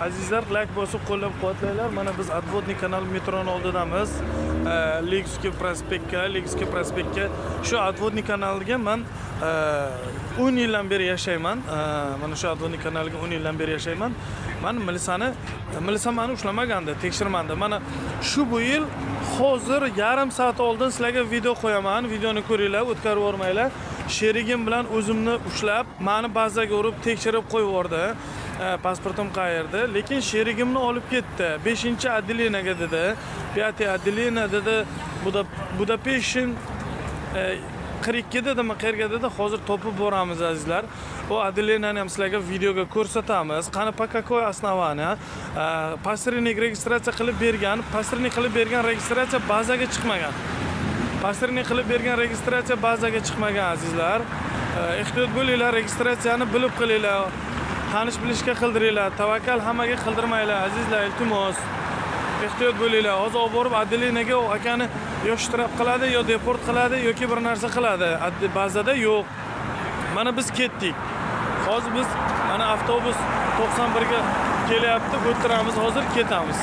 Azizlar, layk bosib qo'llab quvvatlanglar. Mana biz Обводный kanal metroni oldidamiz. Ленинский prospektga, Ленинский prospektga, shu Обводный kanaliga man 10 yildan beri yashayman. Mana shu Обводный kanaliga 10 yildan beri yashayman. Man milisa mani ushlamagandi, tekshirmandi. Mana shu bu yil hozir yarim soat oldin sizlarga video qo'yaman. Videoni ko'ringlar, o'tkazib yubormanglar. Sherigim bilan o'zimni ushlab, mani bazaga urib tekshirib qo'yib yubordi. Pasportim qayerda? Lekin sherigimni olib ketdi. 5-отделение ga dedi. 5 отделение dedi. Budapeshin 42 dedimi, qayerga dedi. Hozir topib boramiz, azizlar. U отделение ni ham sizlarga videoga ko'rsatamiz. Qani, по какой основании? Посредник registratsiya qilib bergan, посредник qilib bergan registratsiya bazaga chiqmagan. Посредник qilib bergan registratsiya bazaga chiqmagan, azizlar. Ehtiyot bo'linglar, registratsiyani bilib qilinglar. Tanish bilishga qildiringlar, tavakkal hammaga qildirmanglar, azizlar, iltimos. Ehtiyot bo'linglar. Hozir olib borib отделение ga u akani yo shtraf qiladi, yo deport qiladi, yoki bir narsa qiladi. Bazada yo'q. Mana biz ketdik. Hozir biz mana avtobus 91 ga kelyapti, o'tiramiz, hozir ketamiz.